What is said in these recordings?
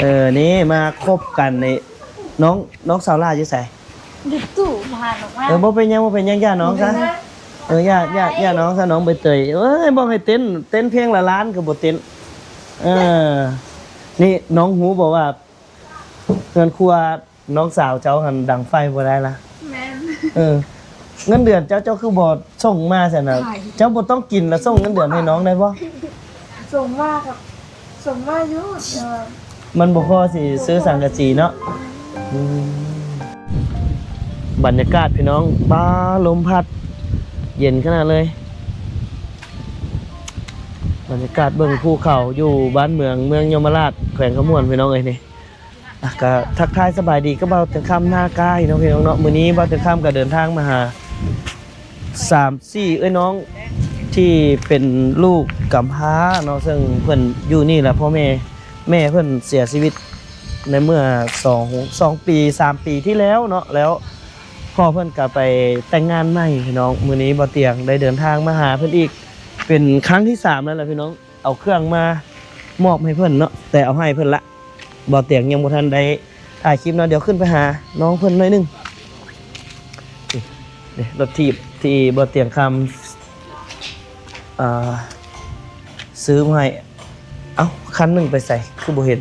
ເອີ ນີ້ມາຄົບກັນນີ້ ນ້ອງ ນ້ອງສາວຫຼ້າຢູ່ໃສ? ຢູ່ຕູ້ ບໍ່ຫັນອອກມາ. ເອີ ບໍ່ເປັນຫຍັງ ບໍ່ເປັນຫຍັງ ຢ່ານ້ອງຊະ. ເອີ ຢ່າ ຢ່າ ຢ່ານ້ອງຊະ ນ້ອງໃບເຕີຍ. ເອີຍ ບອກໃຫ້ເຕັ້ນ ເຕັ້ນເພງລະລ້ານກໍບໍ່ເຕັ້ນ. ເອີ ນີ້ນ້ອງຮູ້ບໍ່ວ່າເຮືອນຄົວ ນ້ອງສາວເຈົ້າຫັ້ນດັງໄຟບໍ່ໄດ້ລະ. ແມ່ນ. ເອີ ເງິນເດືອນເຈົ້າ ເຈົ້າຄືບໍ່ສົ່ງມາຊັ້ນນະ? ເຈົ້າບໍ່ຕ້ອງກິນລະສົ່ງເງິນເດືອນໃຫ້ນ້ອງໄດ້ບໍ່? ສົ່ງມາກັບ ສົ່ງມາຢູ່ ແຕ່ວ່າມັນບໍ່ພໍຊິຊື້ສັງກະສີເນາະ. ອືມ ບັນຍາກາດພີ່ນ້ອງ ປ້າ ລົມພັດ ເຢັນຂະໜາດເລີຍ. ບັນຍາກາດເບິ່ງພູເຂົາຢູ່ບ້ານເມືອງ ເມືອງຍົມມະລາດ ແຂວງຄຳມ່ວນ ພີ່ນ້ອງເອີຍ ນີ້. ອ່ະ ກະທັກທາຍສະບາຍດີກັບບ່າວຕຽງຄຳ ນາກາ ພີ່ນ້ອງເນາະ. ມື້ນີ້ບ່າວຕຽງຄຳກະເດີນທາງມາຫາສາມສີ່ເອື້ອຍນ້ອງທີ່ເປັນລູກກຳພ້າເນາະ ເຊິ່ງເພິ່ນຢູ່ນີ້ລະ ພໍ່ແມ່ ແມ່ເພິ່ນເສຍຊີວິດໃນເມື່ອສອງ ສອງປີ ສາມປີທີ່ແລ້ວເນາະ ແລ້ວພໍ່ເພິ່ນກະໄປແຕ່ງງານໃໝ່ພີ່ນ້ອງ. ມື້ນີ້ບ່າວຕຽງໄດ້ເດີນທາງມາຫາເພິ່ນອີກ ເປັນຄັ້ງທີສາມແລ້ວລະພີ່ນ້ອງ. ເອົາເຄື່ອງມາມອບໃຫ້ເພິ່ນເນາະ ແຕ່ເອົາໃຫ້ເພິ່ນລະ. ບ່າວຕຽງຍັງບໍ່ທັນໄດ້ຖ່າຍຄລິບເນາະ ດຽວຂຶ້ນໄປຫານ້ອງເພິ່ນໜ້ອຍໜຶ່ງ. ນີ້ ນີ້ລົດຖີບທີ່ບ່າວຕຽງຄຳ ອ່າ ຊື້ມາໃຫ້. ເອົ້າ ຄັນໜຶ່ງໄປໃສ ຄືບໍ່ເຫັນ?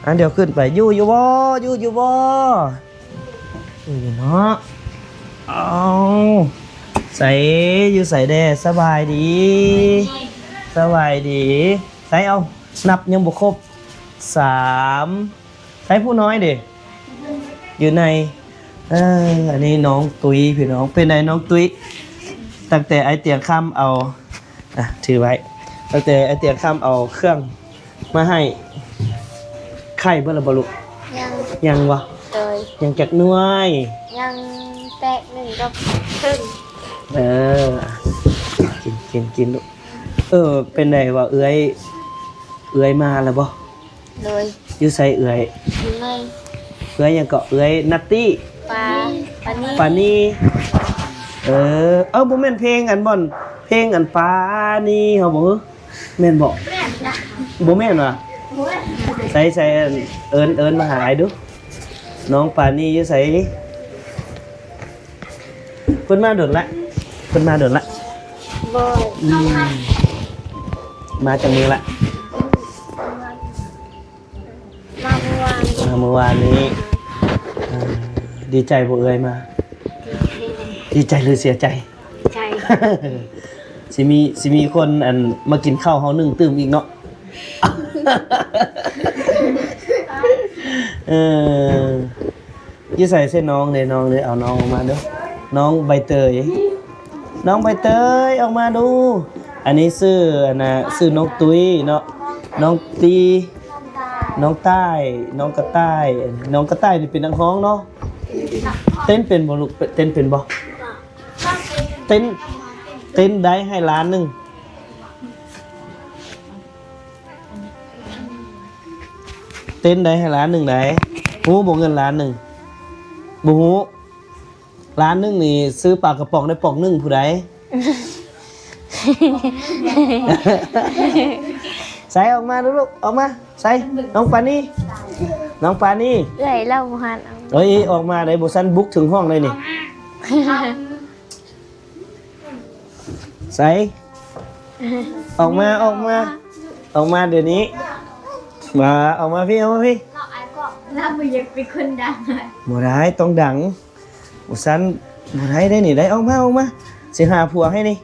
ອ່າ ດຽວຂຶ້ນໄປ. ຢູ່ ຢູ່ບໍ່? ຢູ່ ຢູ່ບໍ່? ເອີເນາະ. ເອົ້າ ໃສ ຢູ່ໃສແດ່? ສະບາຍດີ ສະບາຍດີ. ໃສ ເອົາ ນັບຍັງບໍ່ຄົບສາມ. ໃສ ຜູ້ນ້ອຍເດ? ຢູ່ໃນ. ເອີ ອັນນີ້ນ້ອງຕຸ້ຍພີ່ນ້ອງ. ເປັນໃດນ້ອງຕຸ້ຍ? ຕັ້ງແຕ່ອ້າຍຕຽງຄຳເອົາ ອ່ະ ຖືໄວ້. ຕັ້ງແຕ່ອ້າຍຕຽງຄຳເອົາເຄື່ອງມາໃຫ້ ໄຂ່ເບິດແລ້ວບໍ່ລູກ? ຍັງ. ຍັງບໍ່? ໂດຍ. ຍັງຈັກໜ່ວຍ? ຍັງແຕກໜຶ່ງກັບເຄິ່ງ. ເອີ ກິນ ກິນ ກິນລູກ. ເອີ ເປັນໃດວ່າເອື້ອຍ ເອື້ອຍມາແລ້ວບໍ່? ໂດຍ. ຢູ່ໃສເອື້ອຍ? ຢູ່ໃນ. ເອື້ອຍຫຍັງເກາະ? ເອື້ອຍນັດຕີ້? ປາ ປານີ. ປານີ. ເອີ ເອົ້າ ບໍ່ແມ່ນເພງອັນບ່ອນ ເພງອັນປານີເຮົາບໍ່? ແມ່ນບໍ່? ບໍ່ແມ່ນຫວາ? ໃສ ໃສ ອັນ ເອີ້ນ ເອີ້ນມາຫາອ້າຍດູ. ນ້ອງປານີຢູ່ໃສ? ເພິ່ນມາດົນລະ? ເພິ່ນມາດົນລະ? ບໍ່. ອືມ ມາຈັກມື້ລະ? ມາມື້ວານ. ມາມື້ວານນີ້. ເອີ ດີໃຈບໍ່ເອື້ອຍມາ? ດີໃຈ ຫຼືເສຍໃຈ? ໃຈ. ຊິມີ ຊິມີຄົນ ອັນ ມາກິນເຂົ້າເຮົາໜຶ້ງຕື່ມອີກເນາະ. ເອີ ຢູ່ໃສເຊັ່ນນ້ອງເດ? ນ້ອງເດ? ເອົານ້ອງອອກມາດູ. ນ້ອງໃບເຕີຍ ນ້ອງໃບເຕີຍ ອອກມາດູ. ອັນນີ້ຊື່ ອັນນ່າ ຊື່ນ້ອງຕຸ້ຍເນາະ ນ້ອງຕີ ນ້ອງຕ້າຍ ນ້ອງກະຕ່າຍ. ນ້ອງກະຕ່າຍນີ້ເປັນນັກຮ້ອງເນາະ. ເຕັ້ນເປັນບໍ່ລູກ? ເຕັ້ນເປັນບໍ່? ເຕັ້ນ ເຕັ້ນໄດ້ໃຫ້ລ້ານໜຶ່ງ. ເຕັ້ນໄດ້ໃຫ້ລ້ານໜຶ່ງໄດ໋. ຮູ້ບໍ່ເງິນລ້ານໜຶ່ງ? ບໍ່ຮູ້. ລ້ານໜຶ່ງນີ້ຊື້ປາກະປ໋ອງໄດ້ປ໋ອງໜຶ່ງ ຜູ້ໃດ? ໃສ ອອກມາດູລູກ ອອກມາ. ໃສ ນ້ອງປານີ ນ້ອງປານີ. ເອື້ອຍລາວບໍ່ຫັນເອົາ. ເອີຍ ອອກມາໄດ໋ ບໍ່ຊັ້ນບຸກເຖິງຫ້ອງໄດ໋ນີ້. ໃສ ອອກມາ ອອກມາ ອອກມາດຽວນີ້. ມາ ອອກມາພີ້ ອອກມາພີ້. ລາວບໍ່ຢາກເປັນຄົນດັງ. ບໍ່ໄດ້ ຕ້ອງດັງ. ບໍ່ຊັ້ນບໍ່ໄດ້ເດ້ນີ້. ໄດ້ ອອກມາ ອອກມາ ຊິຫາຜົວໃຫ້ນີ້.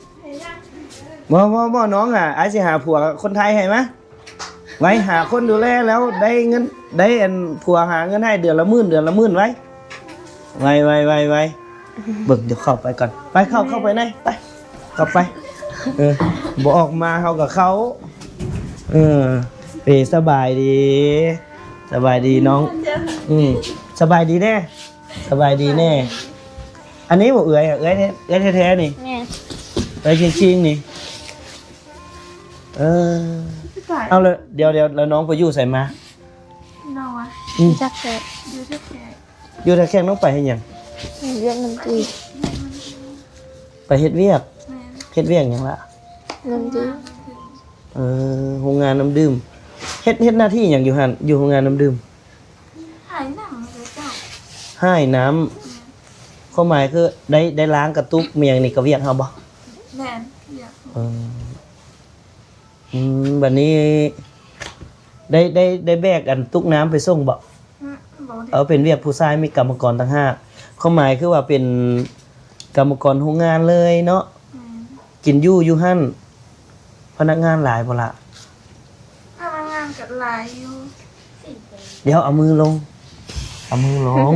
ບໍ່ ບໍ່ ບໍ່ ນ້ອງອະ ອ້າຍຊິຫາຜົວຄົນໄທໃຫ້. ມາ ໄວ ຫາຄົນດູແລແລ້ວໄດ້ເງິນ ໄດ້ອັນ ຜົວຫາເງິນໃຫ້ເດືອນລະໝື່ນ ເດືອນລະໝື່ນ. ໄວ ໄວ ໄວ ໄວ ໄວ. ເບິ່ງ ດຽວເຂົ້າໄປກ່ອນ. ໄປ ເຂົ້າ ເຂົ້າໄປໃນ ໄປ ເຂົ້າໄປ. ເອີ ບໍ່ອອກມາເຮົາກໍເຂົ້າ. ເອີ ເປັນ ສະບາຍດີ ສະບາຍດີນ້ອງ. ອືມ ສະບາຍດີແດ່ ສະບາຍດີແດ່. ອັນນີ້ບໍ່ເອື້ອຍ ເອື້ອຍ ເອື້ອຍແທ້ໆນີ້. ແມ່ນ. ເອື້ອຍຈິງໆນີ້. ເອີ ເອົາລະ ດຽວ ດຽວ ແລ້ວນ້ອງໄປຢູ່ໃສມາ? ນ້ອງຫວາ? ອືມ ຈັກແທ້. ຢູ່ທ່າແຂກ ຢູ່ທ່າແຂກ. ນ້ອງໄປເຮັດຫຍັງ? ເຮັດວຽກນ້ຳຕີ. ໄປເຮັດວຽກ? ແມ່ນ. ເຮັດວຽກຫຍັງລະ? ນ້ຳຕີ. ເອີ ໂຮງງານນ້ຳດື່ມ. ເຮັດ ເຮັດໜ້າທີ່ຫຍັງຢູ່ຫັ້ນ ຢູ່ໂຮງງານນ້ຳດື່ມ? ຫາຍນ້ຳເຈົ້າ. ຫາຍນ້ຳ ຄວາມໝາຍຄືໄດ້ ໄດ້ລ້າງກະຕຸກມີຫຍັງນີ້ກໍວຽກເຮົາບໍ່? ແມ່ນ ວຽກ. ເອີ ອືມ ບັດນີ້ໄດ້ ໄດ້ ໄດ້ແບກອັນຕຸກນ້ຳໄປສົ່ງບໍ່? ອືມ ບໍ່ໄດ້. ເອົາ ເປັນວຽກຜູ້ຊາຍ ມີກຳມະກອນຕ່າງຫາກ. ຄວາມໝາຍຄືວ່າເປັນກຳມະກອນໂຮງງານເລີຍເນາະ. ແມ່ນ. ກິນຢູ່ຢູ່ຫັ້ນ ພະນັກງານຫຼາຍບໍ່ລະ? ພະນັກງານກໍຫຼາຍຢູ່. ດຽວເອົາມືລົງ ເອົາມືລົງ.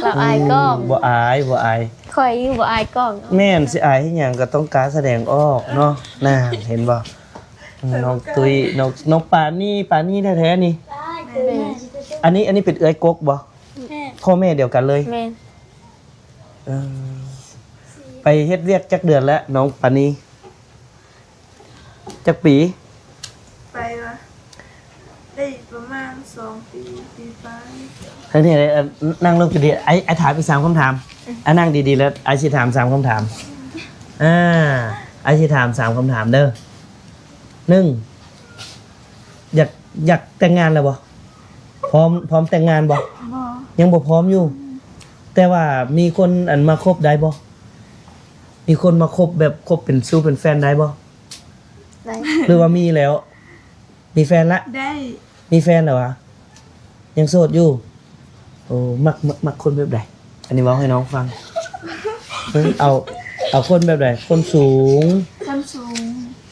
ລາວອາຍກ້ອງ. ອືມ ບໍ່ອາຍ ບໍ່ອາຍ. ຂ້ອຍຢູ່ບໍ່ອາຍກ້ອງ. ແມ່ນ ຊິອາຍເຮັດຫຍັງ ກໍຕ້ອງການສະແດງອອກເນາະ. ນັ້ນ ເຫັນບໍ່? ນ້ອງຕຸ້ຍ ນ້ອງ ນ້ອງປານີ ປານີແທ້ໆນີ້. ແມ່ນ. ອັນນີ້ ອັນນີ້ເປັນເອື້ອຍກົກບໍ່? ແມ່ນ. ພໍ່ແມ່ດຽວກັນເລີຍ. ແມ່ນ. ເອີ ໄປເຮັດວຽກຈັກເດືອນແລ້ວ ນ້ອງປານີ? ຈັກປີ? ໄປວະ ໄດ້ປະມານສອງປີ ປີປາຍ. ທັງນີ້ ເອີ ນັ່ງລົງດີໆ ອ້າຍ ອ້າຍຖາມອີກສາມຄຳຖາມ. ອືມ ອ່າ ນັ່ງດີໆ ແລ້ວອ້າຍຊິຖາມສາມຄຳຖາມ. ອ່າ ອ້າຍຊິຖາມສາມຄຳຖາມເດີ. ໜຶ່ງ ຢາກ ຢາກແຕ່ງງານແລ້ວບໍ່? ພ້ອມ ພ້ອມແຕ່ງງານບໍ່? ບໍ່. ຍັງບໍ່ພ້ອມຢູ່. ອືມ ແຕ່ວ່າມີຄົນ ອັນ ມາຄົບໄດ້ບໍ່? ມີຄົນມາຄົບແບບ ຄົບເປັນຊູ້ເປັນແຟນໄດ້ບໍ່? ໄດ້. ຫຼືວ່າມີແລ້ວ? ມີແຟນລະ? ໄດ້. ມີແຟນແລ້ວຫວາ? ຍັງໂສດຢູ່. ໂອ້ ມັກ ມັກ ມັກຄົນແບບໃດ? ອັນນີ້ເວົ້າໃຫ້ນ້ອງຟັງ. ເອີ ເອົາ ເອົາຄົນແບບໃດ? ຄົນສູງ. ຄົນສູງ.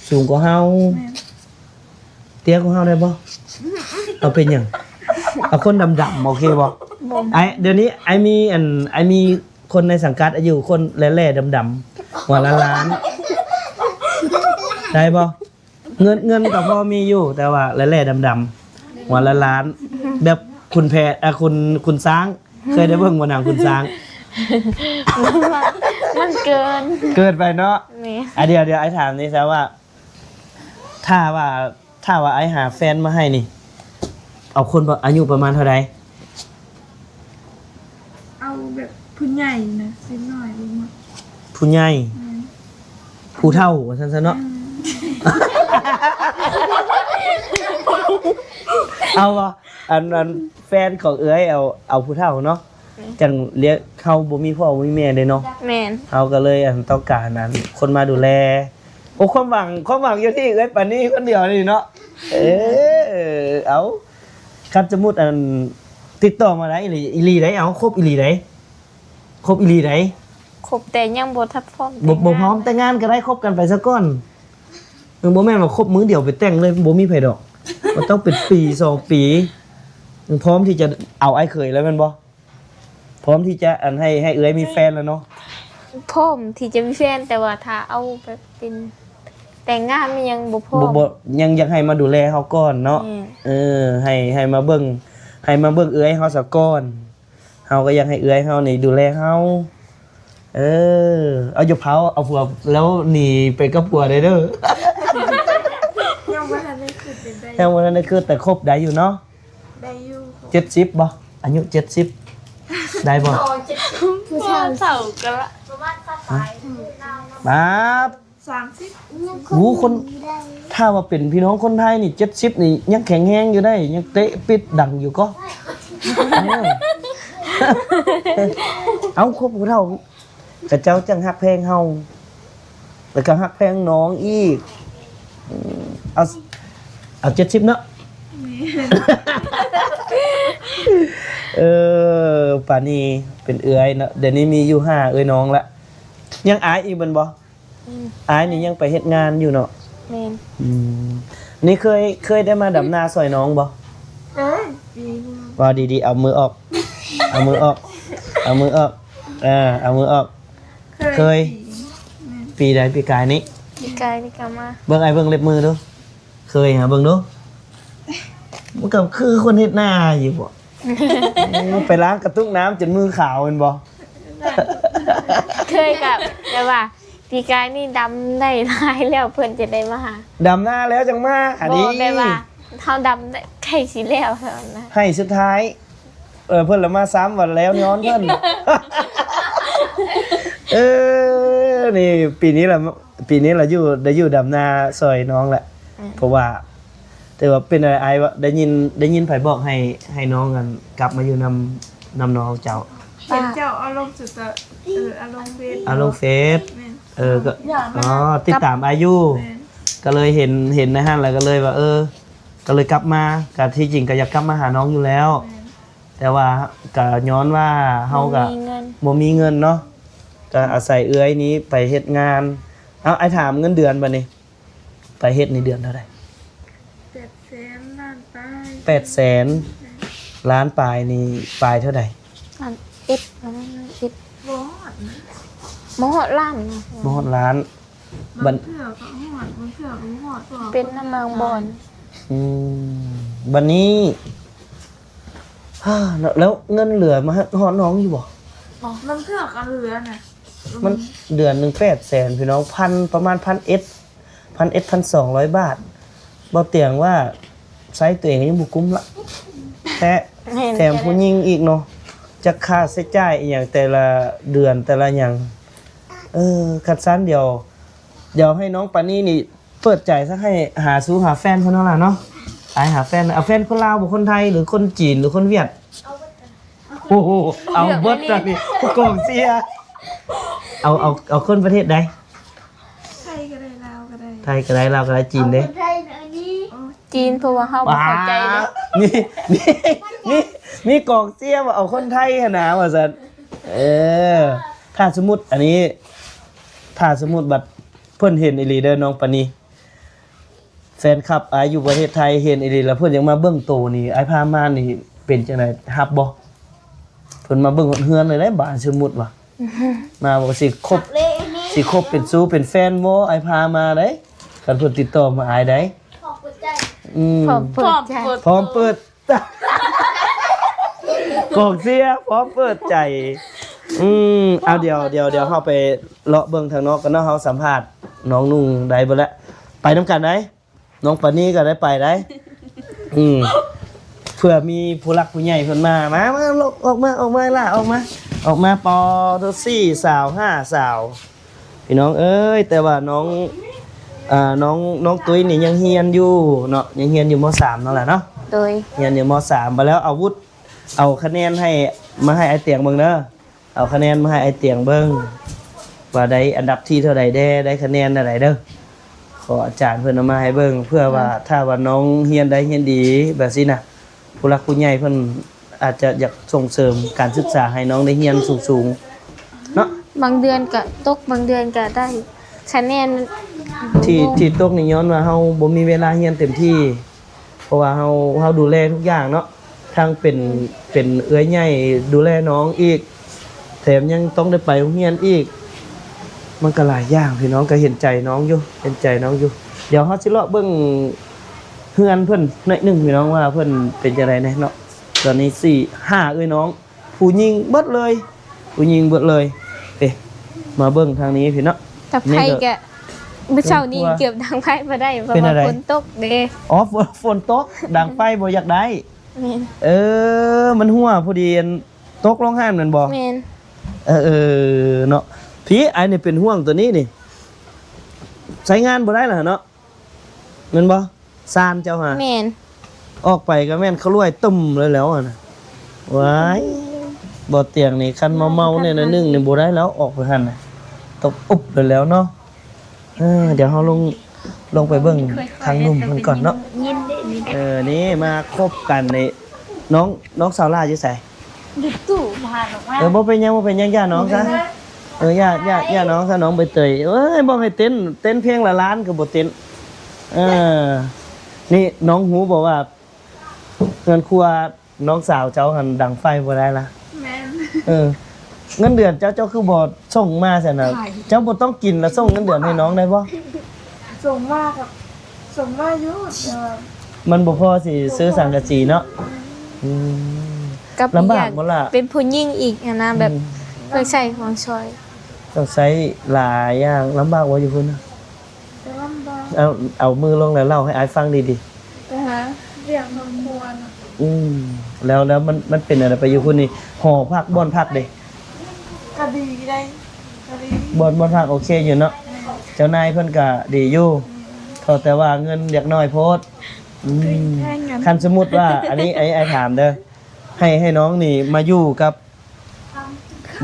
ສູງກວ່າເຮົາ. ແມ່ນ. ເຕ້ຍກວ່າເຮົາໄດ້ບໍ່? ເອົາເປັນຫຍັງ? ເອົາຄົນດຳໆ ໂອເຄບໍ່? ບໍ່. ອ້າຍ ດຽວນີ້ອ້າຍມີ ອັນ ອ້າຍມີຄົນໃນສັງກັດ ອາຍຸຄົນແຫຼ້ໆ ດຳໆ ຫົວລ້ານໆ ໄດ້ບໍ່? ເງິນ ເງິນກໍພໍມີຢູ່ ແຕ່ວ່າແຫຼ້ໆ ດຳໆ ຫົວລ້ານໆ ແບບຂຸນແຜ ອາ ຂຸນ ຂຸນຊ້າງ. ເຄີຍໄດ້ເບິ່ງບໍ່ ໜັງຂຸນຊ້າງ? ມັນເກີນ ເກີນໄປເນາະ. ແມ່ນ. ອາ ດຽວ ດຽວອ້າຍຖາມນີ້ຊະວ່າ ຖ້າວ່າ ຖ້າວ່າອ້າຍຫາແຟນມາໃຫ້ນີ້ ເອົາຄົນປະ ອາຍຸປະມານເທົ່າໃດ? ເອົາແບບຜູ້ໃຫຍ່ນະ ເດັກນ້ອຍບໍ່ມັກ. ຜູ້ໃຫຍ່. ແມ່ນ. ຜູ້ເຖົ້າວ່າຊັ້ນຊະເນາະ. ແມ່ນ. ເອົາບໍ່? ອັນ ອັນແຟນຂອງເອື້ອຍເອົາ ເອົາຜູ້ເຖົ້າເນາະ. ແມ່ນ. ຈັ່ງລຽກ ເຮົາບໍ່ມີພໍ່ບໍ່ມີແມ່ເດ້ເນາະ. ແມ່ນ. ເຮົາກໍເລີຍ ອັນ ຕ້ອງການ ອັນ ຄົນມາດູແລ. ໂອ້ ຄວາມຫວັງ ຄວາມຫວັງຢູ່ທີ່ເອື້ອຍປານີຄົນດຽວນີ້ເນາະ. ເອີ ເອົາ ຄັນສົມມຸດ ອັນ ຕິດຕໍ່ມາໄດ້ອີ່ຫຼີ ອີ່ຫຼີໄດ໋. ເອົາ ຄົບອີ່ຫຼີໄດ໋ ຄົບອີ່ຫຼີໄດ໋. ຄົບແຕ່ຍັງບໍ່ທັນພ້ອມ ບໍ່ ແຕ່ງງານ ບໍ່ພ້ອມແຕ່ງງານກໍໄດ້ ຄົບກັນໄປຊະກ່ອນ. ເອີ ບໍ່ແມ່ນວ່າຄົບມື້ດຽວໄປແຕ່ງເລີຍ ບໍ່ມີໃຜດອກ. ມັນຕ້ອງເປັນປີສອງປີ ພ້ອມທີ່ຈະເອົາອ້າຍເຂີຍແລ້ວແມ່ນບໍ່? ພ້ອມທີ່ຈະ ອັນ ໃຫ້ ໃຫ້ເອື້ອຍມີແຟນແລ້ວເນາະ. ພ້ອມທີ່ຈະມີແຟນ ແຕ່ວ່າຖ້າເອົາແບບເປັນແຕ່ງງານນີ້ຍັງບໍ່ພ້ອມ. ບໍ່ ບໍ່ ຍັງຢາກໃຫ້ມາດູແລເຮົາກ່ອນເນາະ. ແມ່ນ. ເອີ ໃຫ້ ໃຫ້ມາເບິ່ງ ໃຫ້ມາເບິ່ງເອື້ອຍເຮົາສາກ່ອນ. ເຮົາກໍຢາກໃຫ້ເອື້ອຍເຮົານີ້ດູແລເຮົາ. ເອີ ເອົາ ຢ່າເຜົາ ເອົາຜົວແລ້ວໜີໄປກັບຜົວໄດ້ເດີ. ຍັງບໍ່ທັນໄດ້ຄິດໄດ້. ຍັງບໍ່ທັນໄດ້ຄິດ ແຕ່ຄົບໄດ້ຢູ່ເນາະ. ໄດ້ຢູ່. ເຈັດສິບບໍ່? ອາຍຸເຈັດສິບໄດ້ບໍ່? ຜູ້ເຖົ້າ ຜູ້ເຖົ້າກໍລະ ປະມານຊາວປາຍ. ບາດ ສາມສິບ. ໂອ້ ຄົນ ຖ້າວ່າເປັນພີ່ນ້ອງຄົນໄທນີ້ ເຈັດສິບນີ້ຍັງແຂງແຮງຢູ່ໄດ໋ ຍັງເຕະປິດດັງຢູ່ກໍ. ເອີ ເອົາ ຄົບຜູ້ເຖົ້າ ຂະເຈົ້າຈັ່ງຮັກແພງເຮົາ ແລ້ວກໍຮັກແພງນ້ອງອີກ. ເອົາ ເອົາເຈັດສິບເນາະ. ແມ່ນ. ເອີ ປານີເປັນເອື້ອຍເນາະ ດຽວນີ້ມີຢູ່ຫ້າເອື້ອຍນ້ອງລະ. ຍັງອາຍອີກແມ່ນບໍ່? ອືມ ອ້າຍນີ້ຍັງໄປເຮັດງານຢູ່ເນາະ. ແມ່ນ. ອືມ ນີ້ເຄີຍ ເຄີຍໄດ້ມາດຳນາຊ່ອຍນ້ອງບໍ່? ເອີ ປີໜຶ່ງ. ເວົ້າດີໆ ເອົາມືອອກ ເອົາມືອອກ ເອົາມືອອກ ເອີ ເອົາມືອອກ. ເຄີຍ. ເຄີຍ. ແມ່ນ. ປີໃດ? ປີກາຍນີ້. ປີກາຍນີ້ກໍມາ. ເບິ່ງ ອ້າຍເບິ່ງເລັບມືດູ. ເຄີຍຫາເບິ່ງດູ. ມັນກໍຄືຄົນເຮັດນາຢູ່ບໍ? ໂອ້ ໄປລ້າງກະຕຸກນ້ຳຈົນມືຂາວແມ່ນບໍ່? ເຄີຍກັບແບບວ່າ ປີກາຍນີ້ດຳໄດ້ຫຼາຍແລ້ວ ເພິ່ນຈະໄດ້ມາຫາ. ດຳນາແລ້ວຈັ່ງມາຫາ. ບໍ່ ນີ້ ແບບວ່າເຮົາດຳໄດ້ໃກ້ຊິແລ້ວແລ້ວນະ ໃຫ້ສຸດທ້າຍ ເອີ ເພິ່ນລະມາຊ້ຳວ່າແລ້ວຍ້ອນເພິ່ນ. ເອີ ນີ້ ປີນີ້ລະ ປີນີ້ລະຢູ່ ໄດ້ຢູ່ດຳນາຊ່ອຍນ້ອງແຫຼະ. ອືມ ເພາະວ່າ ຫຼືວ່າເປັນອາຍ ອາຍວ່າໄດ້ຍິນ ໄດ້ຍິນໃຜບອກໃຫ້ ໃຫ້ນ້ອງ ອັນ ກັບມາຢູ່ນຳ ນຳນ້ອງເຈົ້າ? ເຫັນເຈົ້າເອົາລົງສະຕອ ເອີ ເອົາລົງເຟສ ເອົາລົງເຟສ ແມ່ນ ເອີ ກໍ ອໍ ຕິດຕາມອາຍຢູ່ ແມ່ນ ກໍເລີຍເຫັນ ເຫັນໃນຫັ້ນ ແລ້ວກໍເລີຍວ່າ ເອີ ກໍເລີຍກັບມາ ກໍທີ່ຈິງກໍຢາກກັບມາຫານ້ອງຢູ່ແລ້ວ ແມ່ນ ແຕ່ວ່າກໍຍ້ອນວ່າເຮົາກໍບໍ່ມີເງິນ ບໍ່ມີເງິນເນາະ ກໍອາໄສເອື້ອຍນີ້ໄປເຮັດງານ. ເອົາ ອ້າຍຖາມເງິນເດືອນບັດນີ້ ໄປເຮັດນີ້ເດືອນເທົ່າໃດ? ແປດແສນ ລ້ານປາຍ ແປດແສນ ລ້ານປາຍນີ້ ປາຍເທົ່າໃດ? ລ້ານເອັດ ປະມານລ້ານເອັດ ບໍ່ຮອດນະ ບໍ່ຮອດລ້ານນະ ບໍ່ຮອດລ້ານ ບາງເທື່ອກໍຮອດ ບາງເທື່ອກໍບໍ່ຮອດ ເປັນນຳບາງບ່ອນ ອືມ ບັດນີ້ ເນາະ ແລ້ວເງິນເຫຼືອມາຮອດນ້ອງຢູ່ບໍ່? ບາງເທື່ອກໍເຫຼືອນະ ມັນເດືອນໜຶ່ງແປດແສນ ພີ່ນ້ອງ ພັນ ປະມານພັນເອັດ ພັນເອັດ ພັນສອງຮ້ອຍບາດ ບໍ່ຕຽງວ່າໃຊ້ຕົວເອງຍັງບໍ່ກຸ້ມລະ ແທ້ ແຖມຜູ້ຍິງອີກເນາະ ຈັກຄ່າໃຊ້ຈ່າຍອີ່ຫຍັງແຕ່ລະເດືອນແຕ່ລະຫຍັງ ເອີ ຄັນຊັ້ນດຽວ ດຽວໃຫ້ນ້ອງປານີນີ້ເປີດໃຈຊະ ໃຫ້ຫາຊູຫາແຟນຊະເນາະຫຼາເນາະ ໄປຫາແຟນ ເອົາແຟນຄົນລາວບໍ່ ຄົນໄທ ຫຼືຄົນຈີນ ຫຼືຄົນຫວຽດ? ໂອ້ໂຫ ເອົາເບິດຕອນນີ້ ກອງເຊຍ ເອົາ ເອົາ ເອົາຄົນປະເທດໃດ? ໄທກໍໄດ້ ລາວກໍໄດ້ ໄທກໍໄດ້ ລາວກໍໄດ້ ຈີນເດ້? ເອົາຄົນໄທນະອັນນີ້ ຈີນ ເພາະວ່າເຮົາບໍ່ເຂົ້າໃຈເດ້ ມີ ມີ ມີ ມີກອງເຊຍວ່າເອົາຄົນໄທຫັ້ນນະ ວ່າຊັ້ນ ເອີ ຖ້າສົມມຸດອັນນີ້ ຖ້າສົມມຸດບັດເພິ່ນເຫັນອີ່ຫຼີເດີນ້ອງປານີ ແຟນຄລັບອ້າຍຢູ່ປະເທດໄທເຫັນອີ່ຫຼີ ແລ້ວເພິ່ນຢາກມາເບິ່ງໂຕນີ້ ອ້າຍພາມານີ້ເປັນຈັ່ງໃດ ຮັບບໍ່? ເພິ່ນມາເບິ່ງຮອດເຮືອນເລີຍເດ້ ບາດສົມມຸດວ່າ ມາບໍ່ ຊິຄົບ ຊິຄົບເປັນຊູເປັນແຟນບໍ່? ອ້າຍພາມາໄດ໋ ຄັນເພິ່ນຕິດຕໍ່ມາອ້າຍໄດ໋ ອືມ ພ້ອມເປີດໃຈ ພ້ອມເປີດ ກອງເຊຍພ້ອມເປີດໃຈ ອືມ ເອົາ ດຽວ ດຽວ ດຽວເຮົາໄປເລາະເບິ່ງທາງນອກກັນເນາະ ເຮົາສຳພາດນ້ອງນຸ່ງໄດ້ເບິດແລ້ວ ໄປນຳກັນໄດ໋ ນ້ອງປານີກໍໄດ້ໄປໄດ໋ ອືມ ເພື່ອມີຜູ້ຫຼັກຜູ້ໃຫຍ່ເພິ່ນມາ ມາ ມາ ອອກມາ ອອກມາຫຼ້າ ອອກມາ ອອກມາ ປໍໂທສີ່ ສາວຫ້າ ສາວ ພີ່ນ້ອງເອີຍ ແຕ່ວ່ານ້ອງ ອ່າ ນ້ອງ ນ້ອງຕຸ້ຍນີ້ຍັງຮຽນຢູ່ເນາະ ຍັງຮຽນຢູ່ ມໍສາມ ເນາະຫຼ້າເນາະ ໂດຍ ຮຽນຢູ່ ມໍສາມ ບາດແລ້ວເອົາວຸດ ເອົາຄະແນນໃຫ້ ມາໃຫ້ອ້າຍຕຽງເບິ່ງເດີ ເອົາຄະແນນມາໃຫ້ອ້າຍຕຽງເບິ່ງ ວ່າໄດ້ອັນດັບທີເທົ່າໃດແດ່ ໄດ້ຄະແນນເທົ່າໃດເດີ ຂໍອາຈານເພິ່ນເອົາມາໃຫ້ເບິ່ງ ເພື່ອວ່າ ອືມ ຖ້າວ່ານ້ອງຮຽນໄດ້ຮຽນດີແບບຊີ້ນະ ຜູ້ຫຼັກຜູ້ໃຫຍ່ເພິ່ນອາດຈະຢາກສົ່ງເສີມການສຶກສາໃຫ້ນ້ອງໄດ້ຮຽນສູງໆ ເນາະ ບາງເດືອນກະຕົກ ບາງເດືອນກະໄດ້ຄະແນນ ທີ່ ທີ່ຕົກນີ້ຍ້ອນວ່າເຮົາບໍ່ມີເວລາຮຽນເຕັມທີ່ ເພາະວ່າເຮົາ ເຮົາດູແລທຸກຢ່າງເນາະ ທັງເປັນ ເປັນເອື້ອຍໃຫຍ່ດູແລນ້ອງອີກ ແຖມຍັງຕ້ອງໄດ້ໄປໂຮງຮຽນອີກ ມັນກໍຫຼາຍຢ່າງ ພີ່ນ້ອງ ກໍເຫັນໃຈນ້ອງຢູ່ ເຫັນໃຈນ້ອງຢູ່ ດຽວເຮົາຊິເລາະເບິ່ງເຮືອນເພິ່ນໜ້ອຍໜຶ່ງ ພີ່ນ້ອງ ວ່າເພິ່ນເປັນຈັ່ງໃດແດ່ເນາະ ຕອນນີ້ສີ່ ຫ້າເອື້ອຍນ້ອງ ຜູ້ຍິງເບິດເລີຍ ຜູ້ຍິງເບິດເລີຍ ເອ ມາເບິ່ງທາງນີ້ພີ່ເນາະ ດັງໄຟກະ ມື້ເຊົ້ານີ້ເກືອບດັງໄຟບໍ່ໄດ້ ເພາະວ່າຝົນຕົກເດ້ ອໍ ຝົນ ຝົນຕົກ ດັງໄຟບໍ່ຢາກໄດ້ ແມ່ນ ເອີ ມັນຮົ່ວພໍດີ ອັນ ຕົກລົງຫັ້ນແມ່ນບໍ່? ແມ່ນ ເອີ ເອີ ເນາະ ພີ້ ອ້າຍນີ້ເປັນຫ່ວງຕົວນີ້ນີ້ ໃຊ້ງານບໍ່ໄດ້ລະເນາະ ແມ່ນບໍ່? ຊານເຈົ້າຫາ ແມ່ນ ອອກໄປກໍແມ່ນຂະຫຼວຍຕຶ້ມເລີຍແລ້ວຫັ້ນນະ ວ້າຍ ບໍ່ຕຽງນີ້ ຄັນເມົາໆແດ່ໜ້ອຍໜຶ່ງນີ້ບໍ່ໄດ້ແລ້ວ ອອກໄປຫັ້ນນະ ຕົກອຸບເລີຍແລ້ວເນາະ ເອີ ດຽວເຮົາລົງ ລົງໄປເບິ່ງທາງໜຸ່ມເພິ່ນກ່ອນເນາະ ເອີ ນີ້ມາຄົບກັນນີ້ ນ້ອງ ນ້ອງສາວຫຼ້າຢູ່ໃສ? ຢູ່ຕູ້ ບໍ່ຫັນອອກມາ ເອີ ບໍ່ເປັນຫຍັງ ບໍ່ເປັນຫຍັງ ຢ່ານ້ອງຊະ ເອີ ຢ່າ ຢ່າ ຢ່ານ້ອງຊະ ນ້ອງໃບເຕີຍ ເອີຍ ບອກໃຫ້ເຕັ້ນ ເຕັ້ນເພງລະລ້ານກໍບໍ່ເຕັ້ນ ເອີ ນີ້ນ້ອງຮູ້ບໍ່ວ່າເຮືອນຄົວນ້ອງສາວເຈົ້າຫັ້ນດັງໄຟບໍ່ໄດ້ລະ? ແມ່ນ ເອີ ເງິນເດືອນເຈົ້າ ເຈົ້າຄືບໍ່ສົ່ງມາຊັ້ນນະ? ເຈົ້າບໍ່ຕ້ອງກິນລະສົ່ງເງິນເດືອນໃຫ້ນ້ອງໄດ້ບໍ່? ສົ່ງມາກັບ ສົ່ງມາຢູ່ ແຕ່ວ່າມັນບໍ່ພໍຊິຊື້ສັງກະສີເນາະ ອືມ ກັບອີກຢ່າງ ລຳບາກບໍ່ລະ? ເປັນຜູ້ຍິງອີກຫັ້ນນະ ແບບ ອືມ ເຄື່ອງໃຊ້ຂອງຊອຍ ຕ້ອງໃຊ້ຫຼາຍຢ່າງ ລຳບາກບໍ່ຢູ່ພຸ້ນນະ? ກໍລຳບາກ ເອົາ ເອົາມືລົງແລ້ວເລົ່າໃຫ້ອ້າຍຟັງດີໆ ໄປຫາວຽກເຮືອນຄົວນະ ອືມ ແລ້ວ ແລ້ວມັນ ມັນເປັນແນວໃດໄປຢູ່ພຸ້ນນີ້? ຫໍພັກ ບ່ອນພັກເດ? ກໍດີໄດ໋ ກໍດີ ບ່ອນ ບ່ອນພັກໂອເຄຢູ່ເນາະ ແມ່ນ ເຈົ້ານາຍເພິ່ນກໍດີຢູ່ ແມ່ນ ເພາະແຕ່ວ່າເງິນຢາກໜ້ອຍໂພດ ອືມ ຄັນສົມມຸດວ່າ ອັນນີ້ ອັນນີ້ອ້າຍຖາມເດີ ໃຫ້ ໃຫ້ນ້ອງນີ້ມາຢູ່ກັບ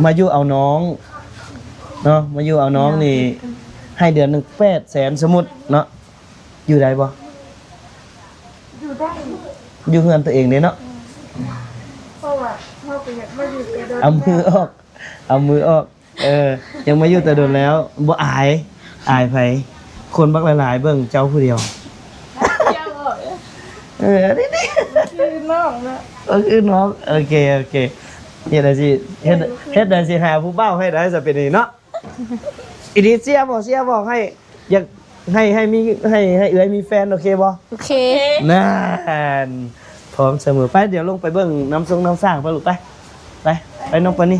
ມາຢູ່ເອົານ້ອງເນາະ ມາຢູ່ເອົານ້ອງນີ້ ໃຫ້ເດືອນໜຶ່ງແປດແສນ ສົມມຸດເນາະ ຢູ່ໄດ້ບໍ່? ຢູ່ໄດ້ ຢູ່ເຮືອນຕົວເອງເດ້ເນາະ ເພາະວ່າເຮົາກໍຢາກມາຢູ່ແຕ່ດົນ ເອົາມືອອກ ເອົາມືອອກ ເອີ ຍັງມາຢູ່ແຕ່ດົນແລ້ວ ບໍ່ອາຍ ອາຍໃຜ? ຄົນບັກຫຼາຍໆ ເບິ່ງເຈົ້າຜູ້ດຽວ ເອີ ອັນນີ້ ຄືນ້ອງເນາະ ເອີ ຄືນ້ອງ ໂອເຄ ໂອເຄ ເຮັດໃດຊິ ເຮັດ ເຮັດໃດຊິຫາຜູ້ບ່າວໃຫ້ໄດ້ຊະ ເປັນນີ້ເນາະ ອີ່ຫຼີ ເຊຍບໍ່ ເຊຍບໍ່ ໃຫ້ ຢາກໃຫ້ ໃຫ້ມີ ໃຫ້ ໃຫ້ເອື້ອຍມີແຟນ ໂອເຄບໍ່? ໂອເຄ ນັ້ນ ພ້ອມສະເໝີ ໄປ ດຽວລົງໄປເບິ່ງນ້ຳຊົງນ້ຳສ້າງ ໄປລູກ ໄປ ໄປ ໄປນ້ອງປານີ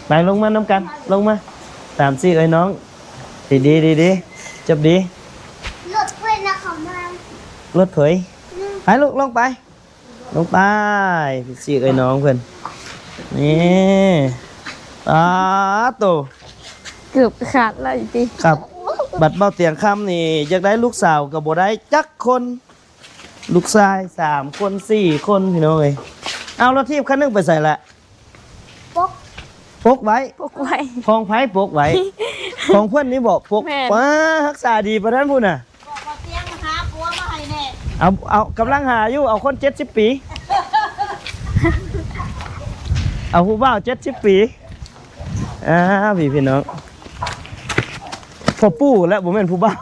ໄປ ລົງມານຳກັນ ລົງມາ ຕາມຊີ້ເອື້ອຍນ້ອງ ດີໆ ດີໆ ຈັບດີ ລົດເພິ່ນນະເຂົາມາ ລົດເພິ່ນ ອືມ ໄປລູກ ລົງໄປ ລົງໄປ ຊີ້ເອື້ອຍນ້ອງເພິ່ນ ນີ້ ປາໂຕ ເກືອບຂາດແລ້ວອີກຕິ ຄັບ ບັດເບົາຕຽງຄຳນີ້ ຢາກໄດ້ລູກສາວກໍບໍ່ໄດ້ຈັກຄົນ ລູກຊາຍສາມຄົນ ສີ່ຄົນ ພີ່ນ້ອງເອີຍ ເອົາ ລົດຖີບຄັນໜຶ່ງໄປໃສລະ? ປົກ ປົກໄວ້ ປົກໄວ້ ຂອງໃຜປົກໄວ້? ຂອງເພິ່ນນີ້ບໍ ປົກ ແມ່ນ ປ້າ ຮັກສາດີປານນັ້ນພຸ້ນນະ ບອກວ່າຕຽງຫາຜົວມາໃຫ້ແດ່ ເອົາ ເອົາ ກຳລັງຫາຢູ່ ເອົາຄົນເຈັດສິບປີ ເອົາຜູ້ບ່າວເຈັດສິບປີ ອ່າ ພີ່ ພີ່ນ້ອງ ພໍ່ປູ່ແຫຼະ ບໍ່ແມ່ນຜູ້ບ່າວ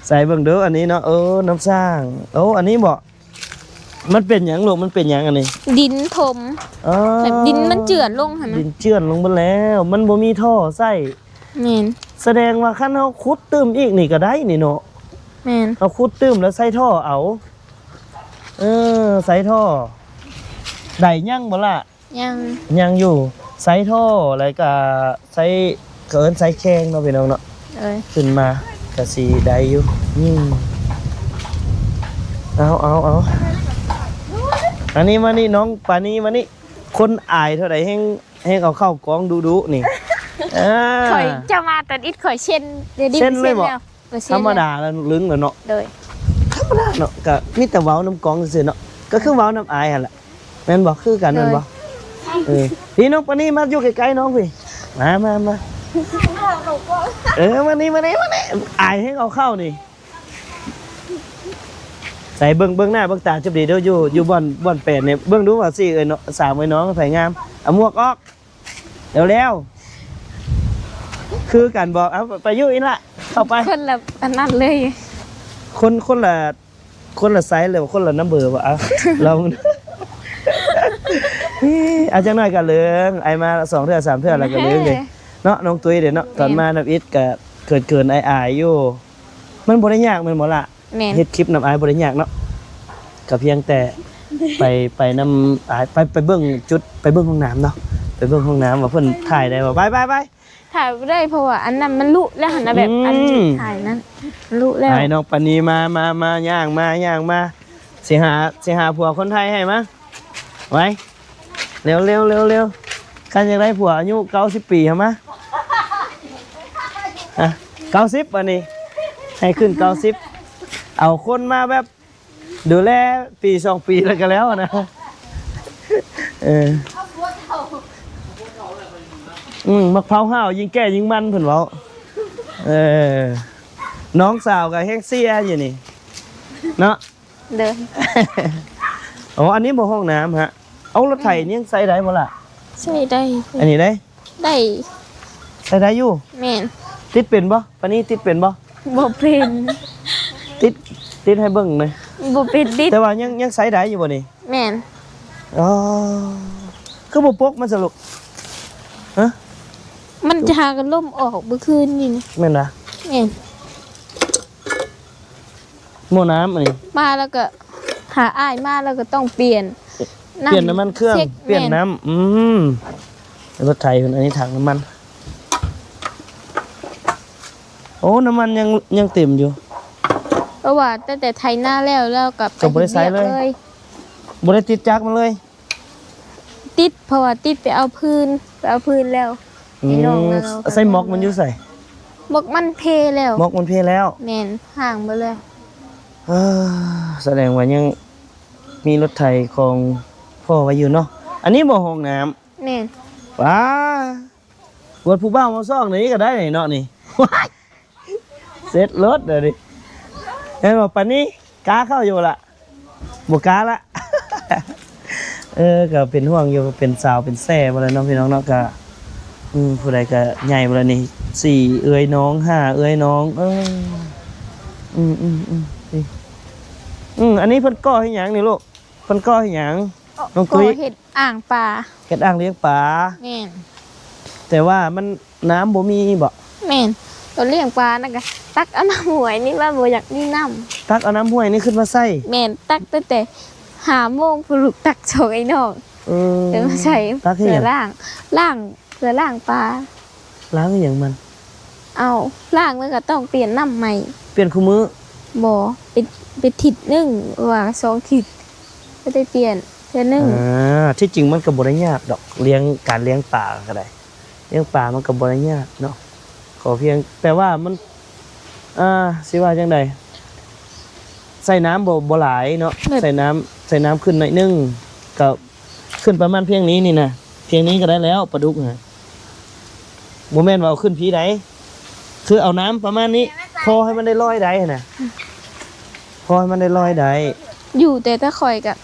ໃສ່ເບິ່ງເດີ ອັນນີ້ເນາະ ເອີ ນ້ຳສ້າງ ໂອ້ ອັນນີ້ບໍ ມັນເປັນຫຍັງລູກ? ມັນເປັນຫຍັງອັນນີ້? ດິນຖົມ ອໍ ແບບດິນມັນເຈື່ອນລົງຫັ້ນນະ ດິນເຈື່ອນລົງເບິດແລ້ວ ມັນບໍ່ມີທໍ່ໃຊ້ ແມ່ນ ສະແດງວ່າຄັນເຮົາຂຸດຕື່ມອີກນີ້ກໍໄດ້ນີ້ເນາະ ແມ່ນ ເຮົາຂຸດຕື່ມແລ້ວໃສ່ທໍ່ເອົາ ເອີ ໃສ່ທໍ່ ໄດ້ຍັງບໍ່ລະ? ຍັງ ຍັງຢູ່ ໃສ່ທໍ່ ແລ້ວກະໃສ່ ເຂົາເອີ້ນໃສ່ແຂ່ງເນາະ ພີ່ນ້ອງເນາະ ເອີຍ ຂຶ້ນມາກະຊິໄດ້ຢູ່ ອືມ ເອົາ ເອົາ ເອົາ ອັນນີ້ມານີ້ ນ້ອງປານີມານີ້ ຄົນອາຍເທົ່າໃດແຮ່ງ ແຮ່ງເອົາເຂົ້າກອງດຸໆນີ້ ເອີ ຂ້ອຍຈະມາຕອນອິດ ຂ້ອຍເຊັນ ດຽວນີ້ ເຊັນເລີຍບໍ? ເຊັນແລ້ວ ກໍຊິ ທຳມະດາແລ້ວລຶ້ງແລ້ວເນາະ ໂດຍ ທຳມະດາເນາະ ກໍມີແຕ່ເວົ້ານຳກ້ອງຊື່ໆເນາະ ກໍຄືເວົ້ານຳອ້າຍຫັ້ນແຫຼະ ແມ່ນບໍ່? ຄືກັນແມ່ນບໍ່? ໂດຍ ເອີ ພີ່ນ້ອງປານີ ມາຢູ່ໃກ້ໆນ້ອງພີ້ ມາ ມາ ມາ ເອີ ມານີ້ ມານີ້ ມານີ້ ອາຍແຮງເອົາເຂົ້ານີ້ ໃສ່ເບິ່ງ ເບິ່ງໜ້າເບິ່ງຕາຈັບດີເດີ ຢູ່ ຢູ່ບ່ອນ ບ່ອນແປນນີ້ ເບິ່ງດູວ່າສີ່ເອີຍເນາະ ສາມເອີຍນ້ອງ ໃຜງາມ ເອົາໝວກອອກ ເລັວໆ ຄືກັນບໍ່? ເອົາ ໄປຢູ່ອີ່ລະ ເຂົ້າໄປ ຄົນລະອັນນັ້ນເລີຍ ຄົນ ຄົນລະ ຄົນລະໄຊ ຫຼືວ່າຄົນລະນຳເບີບໍ່? ເອົາ ລອງ ເອີ ອາ ຈັກໜ້ອຍກໍເລີງ ອ້າຍມາສອງເທື່ອສາມເທື່ອແລ້ວກໍເລີງເດ້ ເນາະ ນ້ອງຕຸ້ຍເດ້ເນາະ ຕອນມານຳອິດກໍເຂີນໆ ອາຍໆຢູ່ ມັນບໍ່ໄດ້ຍາກແມ່ນບໍ່ລະ? ແມ່ນ ເຮັດຄລິບນຳອ້າຍບໍ່ໄດ້ຍາກເນາະ ກໍພຽງແຕ່ໄປ ໄປນຳອ້າຍ ໄປ ໄປເບິ່ງຈຸດ ໄປເບິ່ງຫ້ອງນ້ຳເນາະ ໄປເບິ່ງຫ້ອງນ້ຳວ່າເພິ່ນຖ່າຍໄດ້ບໍ່? ໄປ ໄປ ໄປ ຖ່າຍບໍ່ໄດ້ ເພາະວ່າອັນນັ້ນມັນລຸແລ້ວຫັ້ນນະ ແບບ ອືມ ອັນທີ່ຖ່າຍນັ້ນລຸແລ້ວ ໄປ ນ້ອງປານີ ມາ ມາ ມາ ຍ່າງມາ ຍ່າງມາ ຊິຫາ ຊິຫາຜົວຄົນໄທໃຫ້ ມາ ໄວ ເລັວໆ ເລັວໆ ຄັນຢາກໄດ້ຜົວອາຍຸເກົ້າສິບປີ ເອົາມາ ອະ ເກົ້າສິບ ບາດນີ້ ໃຫ້ຂຶ້ນເກົ້າສິບ ເອົາຄົນມາແບບ ດູແລປີສອງປີແລ້ວກໍແລ້ວນະ ເອີ ອືມ ໝາກເຜົາຫ້າວ ຍິ່ງແກ່ຍິ່ງມັນ ເພິ່ນເວົ້າ ເອີ ນ້ອງສາວກໍແຮງເຊຍຢູ່ນີ້ເນາະ ເດີ ອໍ ອັນນີ້ບໍ່ຫ້ອງນ້ຳຮະ ເອົາ ລົດໄຖນີ້ຍັງໃຊ້ໄດ້ບໍ່ລະ? ໃຊ້ໄດ້ ອັນນີ້ໄດ້ ໄດ້ ໃຊ້ໄດ້ຢູ່ ແມ່ນ ຕິດເປັນບໍ່? ປານນີ້ຕິດເປັນບໍ່? ບໍ່ເປັນ ຕິດ ຕິດໃຫ້ເບິ່ງໜ່ອຍ ບໍ່ເປັນຕິດ ແຕ່ວ່າຍັງ ຍັງໃຊ້ໄດ້ຢູ່ບໍ່ນີ້? ແມ່ນ ອໍ ຄືບໍ່ປົກມັນສະລູກ? ຮະ ມັນຈະຫາກັນລົມອອກເມື່ອຄືນນີ້ນະ ແມ່ນລະ? ແມ່ນ ໝໍ້ນ້ຳອັນນີ້ ມາແລ້ວກໍ ຫາອ້າຍມາແລ້ວກໍຕ້ອງປ່ຽນ ປ່ຽນນ້ຳມັນເຄື່ອງ ປ່ຽນນ້ຳ ອືມ ລົດໄຖເພິ່ນ ອັນນີ້ຖັງນ້ຳມັນ ໂອ້ ນ້ຳມັນຍັງ ຍັງເຕັມຢູ່ ເພາະວ່າຕັ້ງແຕ່ໄຖນາແລ້ວ ແລ້ວກໍໄປ ກໍບໍ່ໄດ້ໃຊ້ເລີຍ ບໍ່ໄດ້ຕິດຈັກມັນເລີຍ ຕິດ ເພາະວ່າຕິດໄປເອົາຟືນ ໄປເອົາຟືນແລ້ວ ອືມ ໃສ່ໝອກມັນຢູ່ໃສ? ໝອກມັນເພແລ້ວ ໝອກມັນເພແລ້ວ ແມ່ນ ຫ້າງເບິດແລ້ວ ເອີ ສະແດງວ່າຍັງມີລົດໄຖຂອງພໍ່ໄວ້ຢູ່ເນາະ. ອັນນີ້ບໍ່ຫ້ອງນ້ຳ? ແມ່ນ. ວ້າ ກວດຜູ້ບ່າວມາຊອກນີ້ກໍໄດ້ເນາະນີ້. ວ້າຍ ເສັດລົດເດີນີ້. ແມ່ນບໍ່ປານນີ້? ກ້າເຂົ້າຢູ່ລະ? ບໍ່ກ້າລະ. ເອີ ກໍເປັນຫ່ວງຢູ່ ເປັນສາວເປັນແສ້ບໍ່ລະເນາະ ພີ່ນ້ອງເນາະ. ກໍ ອືມ ຜູ້ໃດກໍໃຫຍ່ບໍ່ລະນີ້ ສີ່ເອື້ອຍນ້ອງ ຫ້າເອື້ອຍນ້ອງ. ເອີ ອືມໆໆ ອືມ ອັນນີ້ເພິ່ນກໍ່ເຮັດຫຍັງນີ້ລູກ? ເພິ່ນກໍ່ເຮັດຫຍັງ ນ້ອງຕຸ້ຍ? ກໍ່ເຮັດອ່າງປາ. ເຮັດອ່າງລ້ຽງປາ? ແມ່ນ. ແຕ່ວ່າມັນ ນ້ຳບໍ່ມີບໍ? ແມ່ນ. ຕອນລ້ຽງປານັ້ນກະຕັກເອົານ້ຳຫ້ວຍນີ້ ວ່າບໍ່ຢາກມີນ້ຳ. ຕັກເອົານ້ຳຫ້ວຍນີ້ຂຶ້ນມາໃສ່? ແມ່ນ. ຕັກຕັ້ງແຕ່ຫ້າໂມງພຸ້ນ ລຸກຕັກສອງໄອ້ນ້ອງ. ເອີ ເອົາມາໃສ່ ຕັກເພື່ອລ້າງ ລ້າງ ເພື່ອລ້າງປາ. ລ້າງອີ່ຫຍັງມັນ? ເອົາ ລ້າງແລ້ວກໍຕ້ອງປ່ຽນນ້ຳໃໝ່. ປ່ຽນຄູ່ມື້? ບໍ່ ເປັນ ເປັນທິດໜຶ່ງ ຫຼືວ່າສອງທິດ ກໍໄດ້ປ່ຽນເທື່ອໜຶ່ງ. ອ່າ ທີ່ຈິງມັນກໍບໍ່ໄດ້ຍາກດອກ ລ້ຽງ ການລ້ຽງປາກໍໄດ້ ລ້ຽງປາມັນກໍບໍ່ໄດ້ຍາກເນາະ. ຂໍພຽງແຕ່ວ່າມັນ ອ່າ ຊິວ່າຈັ່ງໃດ ໃສ່ນ້ຳບໍ່ ບໍ່ຫຼາຍເນາະ. ແບບ ໃສ່ນ້ຳ ໃສ່ນ້ຳຂຶ້ນໜ້ອຍໜຶ່ງ ກໍຂຶ້ນປະມານພຽງນີ້ນີ້ນະ ພຽງນີ້ກໍໄດ້ແລ້ວປາດຸກນະ. ບໍ່ແມ່ນວ່າເອົາຂຶ້ນພີໃດ ຄືເອົານ້ຳປະມານນີ້ ພໍໃຫ້ມັນໄດ້ລອຍໄດ້ຫັ້ນນະ ພໍໃຫ້ມັນໄດ້ລອຍໄດ້. ຢູ່ແຕ່ ແຕ່ຂ້ອຍກະ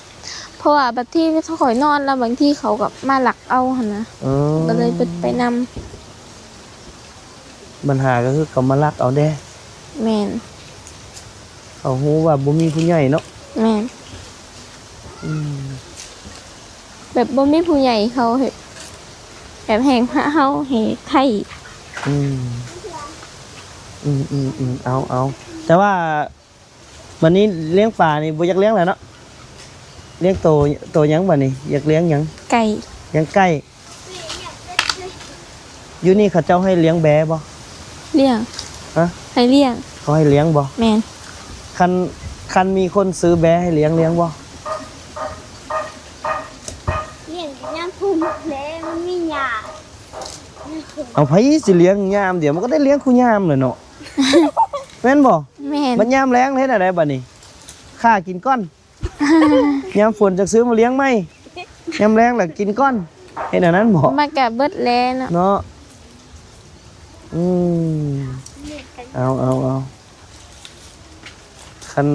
ເພາະວ່າບາງທີຂ້ອຍນອນແລ້ວ ບາງທີເຂົາກໍມາລັກເອົາຫັ້ນນະ. ເອີ ກໍເລີຍໄປ ໄປນຳ. ບັນຫາກໍຄືເຂົາມາລັກເອົາແດ່. ແມ່ນ. ເຂົາຮູ້ວ່າບໍ່ມີຜູ້ໃຫຍ່ເນາະ. ແມ່ນ. ອືມ ແບບບໍ່ມີຜູ້ໃຫຍ່ເຂົາເຮັດ ແບບແຮ່ງພາເຮົາໃຫ້ໄຂ້. ອືມ ອືມໆໆ ເອົາໆ ແຕ່ວ່າບັດນີ້ລ້ຽງປານີ້ບໍ່ຢາກລ້ຽງແລ້ວເນາະ. ລ້ຽງໂຕ ໂຕຫຍັງບັດນີ້? ຢາກລ້ຽງຫຍັງ? ໄກ່. ລ້ຽງໄກ່. ຢູ່ນີ້ເຂົາເຈົ້າໃຫ້ລ້ຽງແບ້ບໍ່? ລ້ຽງ. ຮະ? ໃຫ້ລ້ຽງ. ເຂົາໃຫ້ລ້ຽງບໍ່? ແມ່ນ. ຄັນ ຄັນມີຄົນຊື້ແບ້ໃຫ້ລ້ຽງ ລ້ຽງບໍ່? ລ້ຽງຍາມພຸ້ນແຫຼະ ມັນມີຫຍ້າ. ເອົາ ໃຜຊິລ້ຽງຍາມດຽວ ມັນກໍໄດ້ລ້ຽງຄູ່ຍາມແຫຼະເນາະ ແມ່ນບໍ່? ແມ່ນ. ບັດຍາມແລ້ງເຮັດແນວໃດບັດນີ້? ຂ້າກິນກ່ອນ. ຍາມຝົນຈັກຊື້ມາລ້ຽງໃໝ່ ຍາມແລ້ງລະກິນກ່ອນ ເຮັດແນວນັ້ນບໍ? ມັນກະເບິດແລ້ວເນາະ ເນາະ. ອືມ ເອົາ ເອົາ ເອົາ ຄັນ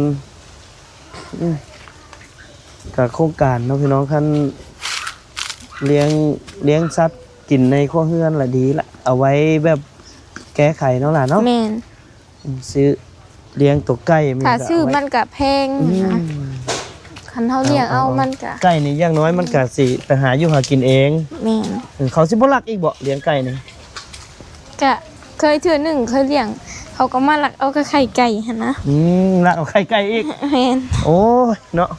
ອືມ ກະໂຄງການເນາະພີ່ນ້ອງ ຄັນລ້ຽງ ລ້ຽງສັດກິນໃນຄົວເຮືອນລະດີລະ ເອົາໄວ້ແບບແກ້ໄຂເນາະຫຼານເນາະ. ແມ່ນ. ອືມ ຊື້ລ້ຽງໂຕໄກ່ ຖ້າຊື້ມັນກະແພງ. ອືມ ຄັນເຮົາລ້ຽງເອົາ ເອົາ ມັນກະ ໄກ່ນີ້ຢ່າງໜ້ອຍມັນກະຊິໄປຫາຢູ່ຫາກິນເອງ. ແມ່ນ. ເອີ ເຂົາຊິບໍ່ລັກອີກບໍ່ ລ້ຽງໄກ່ນີ້? ກະເຄີຍເທື່ອໜຶ່ງເຄີຍລ້ຽງ ເຂົາກໍມາລັກເອົາກະໄຂ່ໄກ່ຫັ້ນນະ. ອືມ ລັກເອົາໄຂ່ໄກ່ອີກ. ແມ່ນ. ໂອ້ຍເນາະ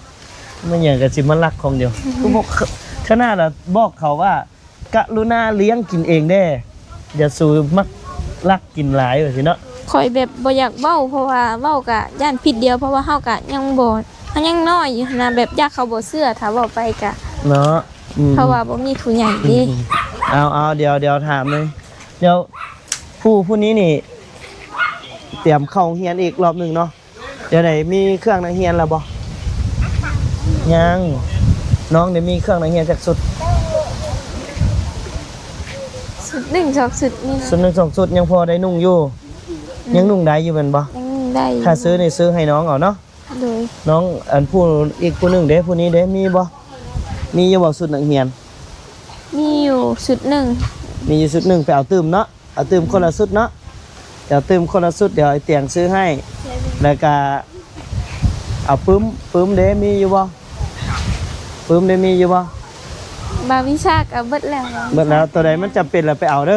ແມ່ນຫຍັງກະຊິມາລັກຂອງດຽວ ຄືບໍ່ ຂະໜາດວ່າບອກເຂົາວ່າ ກະລຸນາລ້ຽງກິນເອງແດ່ ຢ່າສູ່ມັກລັກກິນຫຼາຍ ວ່າຊີ້ເນາະ. ຂ້ອຍແບບບໍ່ຢາກເວົ້າ ເພາະວ່າເວົ້າກະຢ້ານຜິດດຽວ ເພາະວ່າເຮົາກະຍັງບໍ່ ເຮົາຍັງນ້ອຍຢູ່ຫັ້ນນະ ແບບຢ້ານເຂົາບໍ່ເຊື່ອ ຖ້າເວົ້າໄປກະເນາະ. ອືມ ເພາະວ່າບໍ່ມີຜູ້ໃຫຍ່ເດ້. ອືມ ເອົາໆ ດຽວ ດຽວຖາມເລີຍ ດຽວ ຜູ້ ຜູ້ນີ້ນີ້ຕຽມເຂົ້າໂຮງຮຽນອີກລອບໜຶ່ງເນາະ. ແນວໃດ ມີເຄື່ອງນັກຮຽນແລ້ວບໍ່? ຍັງ. ນ້ອງໄດ້ມີເຄື່ອງນັກຮຽນຈັກຊຸດ? ຊຸດໜຶ່ງສອງຊຸດນີ້ນະ. ຊຸດໜຶ່ງສອງຊຸດ ຍັງພໍໄດ້ນຸ່ງຢູ່. ອືມ ຍັງນຸ່ງໄດ້ຢູ່ແມ່ນບໍ່? ຍັງນຸ່ງໄດ້. ຖ້າຊື້ນີ້ຊື້ໃຫ້ນ້ອງເອົາເນາະ. ໂດຍ. ນ້ອງ ອັນຜູ້ ອີກຜູ້ໜຶ່ງເດ້ ຜູ້ນີ້ເດ້ ມີບໍ່? ມີຢູ່ບໍ່ຊຸດນັກຮຽນ? ມີຢູ່ຊຸດໜຶ່ງ. ມີຢູ່ຊຸດໜຶ່ງ ໄປເອົາຕື່ມເນາະ. ເອົາຕື່ມຄົນລະຊຸດເນາະ ເອົາຕື່ມຄົນລະຊຸດ ດຽວໄອ້ຕຽງຊື້ໃຫ້. ແລ້ວກະເອົາປຶ້ມ ປຶ້ມເດ້ ມີຢູ່ບໍ່? ປຶ້ມເດ້ ມີຢູ່ບໍ່? ບາງວິຊາກະເບິດແລ້ວ. ເບິດແລ້ວ. ໂຕໃດມັນຈຳເປັນລະໄປເອົາເດີ.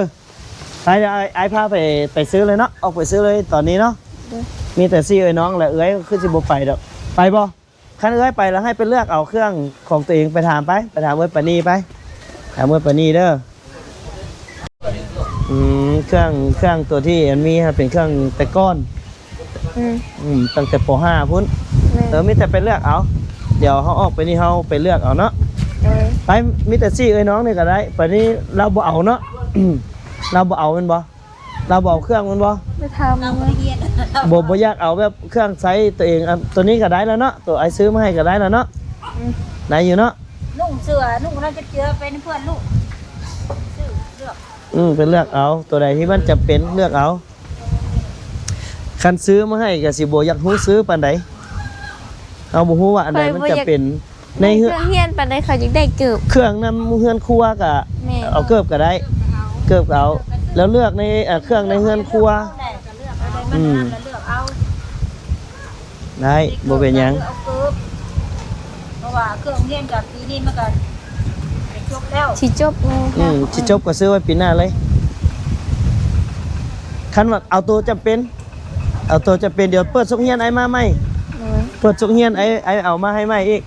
ໄປ ດຽວອ້າຍ ອ້າຍພາໄປ ໄປຊື້ເລີຍເນາະ ອອກໄປຊື້ເລີຍຕອນນີ້ເນາະ. ໂດຍ. ມີແຕ່ສີ່ເອື້ອຍນ້ອງແຫຼະ ເອື້ອຍຄືຊິບໍ່ໄປດອກ. ໄປບໍ່? ຄັນເອື້ອຍໄປແລ້ວໃຫ້ໄປເລືອກເອົາເຄື່ອງຂອງຕົວເອງ ໄປຖາມໄປ ໄປຖາມເອື້ອຍປານີໄປ ຖາມເອື້ອຍປານີເດີ. ອືມ ເຄື່ອງ ເຄື່ອງຕົວທີ່ອັນມີຫັ້ນເປັນເຄື່ອງແຕ່ກ່ອນ. ອືມ ອືມ ຕັ້ງແຕ່ ປໍຫ້າ ພຸ້ນ. ແມ່ນ. ເອີ ມີແຕ່ໄປເລືອກເອົາ ດຽວເຮົາອອກໄປນີ້ເຮົາໄປເລືອກເອົາເນາະ. ໂດຍ. ໄປ ມີແຕ່ສີ່ເອື້ອຍນ້ອງນີ້ກໍໄດ້ ປານີລາວບໍ່ເອົາເນາະ. ລາວບໍ່ເອົາແມ່ນບໍ່? ລາວບໍ່ເອົາເຄື່ອງແມ່ນບໍ່? ໄປຖາມ ລາວບໍ່ໄດ້ຮຽນ. ບໍ່ ບໍ່ຢາກເອົາແບບເຄື່ອງໃຊ້ຕົວເອງ. ອັນ ຕົວນີ້ກໍໄດ້ແລ້ວເນາະ ຕົວອ້າຍຊື້ມາໃຫ້ກໍໄດ້ແລ້ວເນາະ. ອືມ ໄດ້ຢູ່ເນາະ. ນຸ່ງເສື້ອ ນຸ່ງນັ້ນເຈື່ອໄປນຳເພື່ອນລູກ ຊື້ເລືອກ. ອືມ ໄປເລືອກເອົາ ຕົວໃດທີ່ມັນຈຳເປັນເລືອກເອົາ. ຄັນຊື້ມາໃຫ້ກໍຊິບໍ່ຢາກຮູ້ຊື້ປານໃດ ເຮົາບໍ່ຮູ້ວ່າອັນໃດມັນຈຳເປັນ. ໃນເຮືອນ ເຄື່ອງຮຽນປານໃດ ເຂົາຢາກໄດ້ເກີບ. ເຄື່ອງນຳເຮືອນຄົວກະ ແມ່ນ ເອົາເກີບກະໄດ້ ເກີບກະເອົາ ແລ້ວເລືອກໃນ ເອີ ເຄື່ອງໃນເຮືອນຄົວ. ອືມ ເລືອກເອົາ ໄດ້ ບໍ່ເປັນຫຍັງ. ເພາະວ່າເຄື່ອງຮຽນກັບປີນີ້ມັນກໍຈະຈົບແລ້ວ ຊິຈົບແລ້ວ. ອືມ ຊິຈົບກໍຊື້ໄວ້ປີໜ້າເລີຍ. ຄັນວ່າເອົາໂຕຈຳເປັນ ເອົາໂຕຈຳເປັນ ດຽວເປີດສົກຮຽນອ້າຍມາໃໝ່. ໂດຍ ເປີດສົກຮຽນອ້າຍ ອ້າຍເອົາມາໃຫ້ໃໝ່ອີກ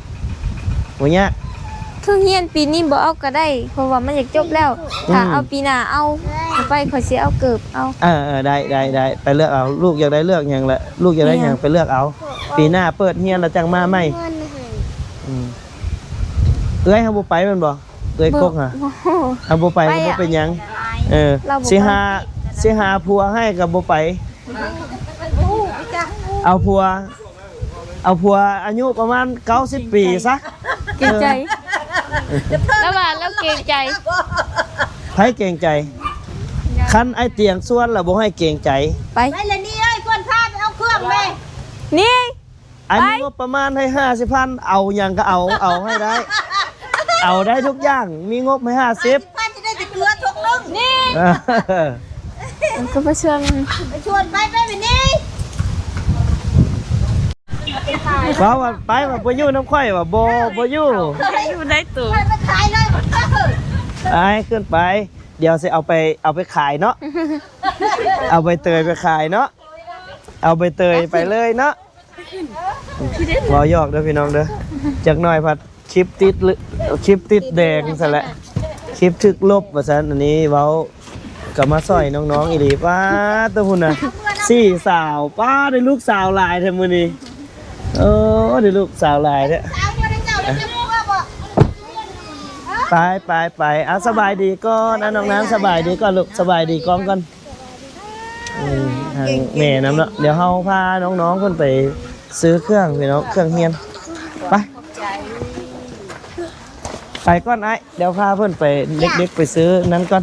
ບໍ່ຍາກ. ເຄື່ອງຮຽນປີນີ້ບໍ່ເອົາກໍໄດ້ ເພາະວ່າມັນຢາກຈົບແລ້ວ. ອືມ ຖ້າເອົາປີໜ້າເອົາ ໄປຂ້ອຍຊິເອົາເກີບເອົາ. ເອີໆ ໄດ້ໆໆ ໄປເລືອກເອົາ ລູກຢາກໄດ້ເລືອກຫຍັງລະ ລູກຢາກໄດ້ຫຍັງ ແມ່ນ ໄປເລືອກເອົາ. ປີໜ້າເປີດຮຽນລະຈັ່ງມາໃໝ່. ອືມ ເອື້ອຍເຮົາບໍ່ໄປແມ່ນບໍ່? ເອື້ອຍກົກຫະ ບໍ່ ເຮົາບໍ່ໄປ ໄປ ກໍບໍ່ເປັນຫຍັງ. ເອີ ຊິຫາ ຊິຫາຜົວໃຫ້ກໍບໍ່ໄປ. ເອົາຜົວ ເອົາຜົວອາຍຸປະມານເກົ້າສິບປີຊະ. ເກງໃຈ ລາວວ່າລາວເກງໃຈ. ໃຜເກງໃຈ? ຄັນອ້າຍຕຽງຊວນລະບໍ່ໃຫ້ເກງໃຈ. ໄປ ໄປລະນີ້ເອີຍ ຄວນພາໄປເອົາເຄື່ອງແມ່ ນີ້. ອ້າຍມີງົບປະມານໃຫ້ຫ້າສິບພັນ ເອົາຫຍັງກໍເອົາ ເອົາໃຫ້ໄດ້ ເອົາໄດ້ທຸກຢ່າງ ມີງົບໃຫ້ຫ້າສິບພັນ ຈະໄດ້ແຕ່ເກືອຖົງໜຶ່ງນີ້. ມັນກໍໄປຊວນ ໄປຊວນ ໄປ ໄປແບບນີ້ ເວົ້າວ່າໄປວ່າບໍ່ຢູ່ນຳຂ້ອຍວ່າ ບໍ່ ບໍ່ຢູ່ ຢູ່ໄດ້ໂຕ ໄປຂາຍເລີຍ ໄປຂຶ້ນໄປ. ດຽວຊິເອົາໄປ ເອົາໄປຂາຍເນາະ ເອົາໃບເຕີຍໄປຂາຍເນາະ ເອົາໃບເຕີຍໄປເລີຍເນາະ. ເວົ້າຫຍອກເດີພີ່ນ້ອງເດີ ຈັກໜ້ອຍພັດຄລິບຕິດ ຄລິບຕິດແດງຊັ້ນແຫຼະ ຄລິບຖືກລົບວ່າຊັ້ນ. ອັນນີ້ເວົ້າກໍມາຊ່ອຍນ້ອງໆອີ່ຫຼີ. ປ້າດ ໂຕພຸ້ນນະ ສີ່ສາວ ປ້າດ ໄດ້ລູກສາວຫຼາຍແທ້ມື້ນີ້. ໂອ້ ໄດ້ລູກສາວຫຼາຍແທ້. ໄປ ໄປ ໄປ ເອົາ ສະບາຍດີກ່ອນ ອ່ະ ນ້ອງນາງ ສະບາຍດີກ່ອນລູກ ສະບາຍດີກ້ອງກ່ອນ. ອືມ ທາງແມ່ນຳເນາະ ດຽວເຮົາພານ້ອງໆເພິ່ນໄປຊື້ເຄື່ອງພີ່ນ້ອງ ເຄື່ອງຮຽນ. ໄປ ໄປກ່ອນອ້າຍ ດຽວພາເພິ່ນໄປ ເດັກໆໄປຊື້ນັ້ນກ່ອນ.